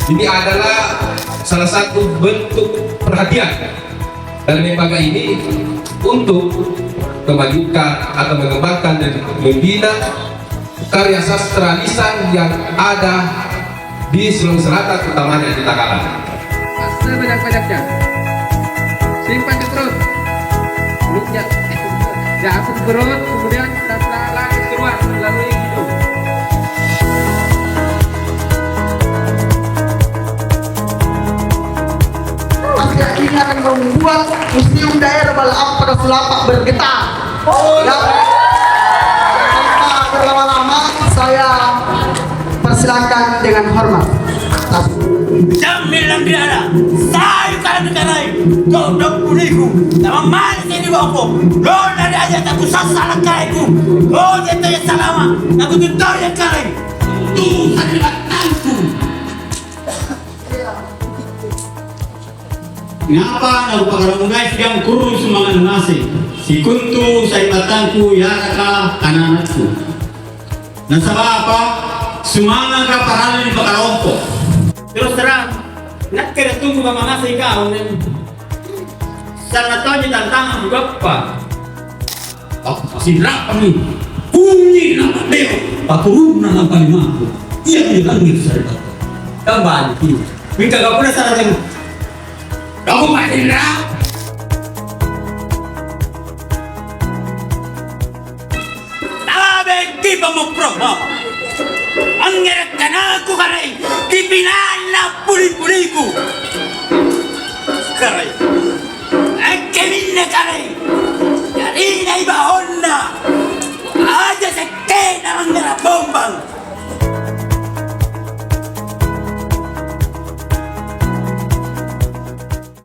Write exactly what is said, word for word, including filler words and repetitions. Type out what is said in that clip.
Ini adalah salah satu bentuk perhatian dari lembaga ini untuk memajukan atau mengembangkan dan membina karya sastra lisan yang ada di Sulawesi Selatan, utamanya di Takalar. Sebanyak-banyaknya. Simpan di perut. Perutnya. Ya, aku di perut, kemudian kita lari keluar melalui hidung. Pasti akhirnya akan membuat Museum Daerah Bala Ampara Sulapak bergetar. Ya. Tanpa berlama-lama, saya persilakan dengan hormat. Jammi lanriara, sai kalanekarai, dodok buliku, tamamani sini boko, lona ri aja taku sassa lakaiku, oje taya salama, taku tutori karai. Tuhan di batangku. Ngapa nakupakarongkai siang kurru sumanga'nu ngaseng? Sikontu sari'battangku yaraka ana'-anakku. Nasaba' apa? Sumanga'ka parallu nipakalompo. Terus terang, nakke datungku mama ngaseng kau, Neng. Sanna' tonji tantangang kugappa. Aku masinrappangi. Kunyi nampa deo, paturunna nampa limaku. Ia ri langit sari'battang. Kembali. Mingka gapuna sarajang. Kamu masinra. Tabeki pamopro. Angngere' kanaku karai. Kipinanna puli-puliku. Karai. Angke minne karai.